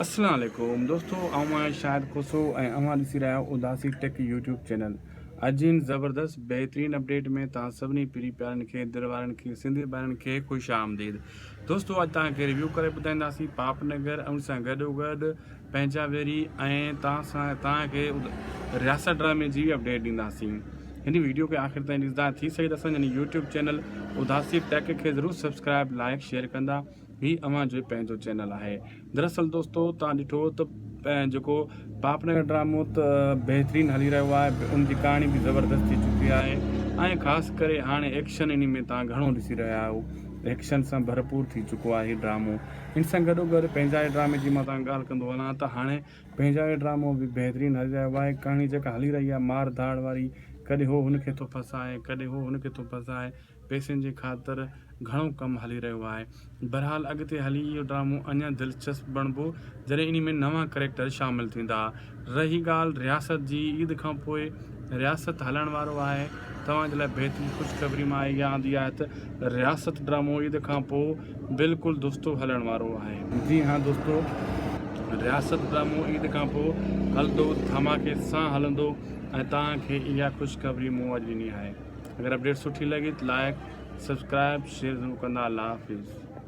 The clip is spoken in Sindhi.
اسلام عليڪم دوستو آئون آهيان شاهد کوسو ۽ اوهان ڏسي رهيا آهيو اداسي ٽيڪ يوٽيوب چينل اڄ جي هن زبردست بهترين اپڊيٽ ۾ توهان سڀني پري پيارن کي دل وارن کي سنڌي ڀائرن کي خوش آمديد دوستو اڄ توهان کي ريويو ڪري ٻڌائينداسين پاپ نگر ان سان گڏو گڏ پنهنجا ويري ۽ توهان سان توهان کي رياست ڊرامي جي به اپڊيٽ ڏينداسين هن ويڊيو کي آخر تائين ڏسندا ٿي سگهي ته اسان جي يوٽيوب چينل اداسي ٽيڪ کي ضرور سبسڪرائب لائڪ شيئر ڪندا هي اوهان جو پنهنجو چينل آهي. دراصل دوستو توهان ڏٺو ته جيڪو پاپ نگر ڊرامو ته بهترين هلي رهيو آهي ان جي ڪهاڻي به زبردست ٿي چڪي آهي ۽ خاص ڪري هاڻي ايڪشن انهي ۾ توهان گهڻو ڏسي رهيا آهيو ايڪشن سان ڀرپور ٿي چڪو آهي هي ڊرامو ان سان گڏو گڏ پنهنجا ڊرامي جي مان توهان ڳالهه ڪندو هلان ته هاڻي پنهنجا ڊرامو به بهترين هلي رهيو آهي ڪهاڻي جيڪا هلي رهي آهي مار ڌاڙ واري ڪڏهن هو هن کي ٿو ڦسائي ڪڏهن هو هن کي ٿو ڦسائي پئسن جي خاطر گهڻو ڪم هلي رهيو آهي. بهرحال اڳتي هلي اهو ڊرامو اڃا دلچسپ بڻبو جڏهن انهي ۾ نوان ڪريڪٽر شامل ٿيندا. رهي ڳالهه رياست جي عيد کان پوء رياست هلڻ وارو آهي. توهان جي لاء بهترين خوشخبري مان اها آندي آهي ته رياست ڊرامو عيد کان پوء بلڪل دوستو هلڻ وارو آهي. جي ها دوستو رياست ڊرامو عيد کان پوء هلندو ڌماڪي سان هلندو ۽ توهان کي اها خوشخبري مون اڄ ڏني آهي. اگر اپڊيٽ سٺي لڳي ته لائڪ سبسڪرائب شيئر ضرور ڪندا الله حافظ.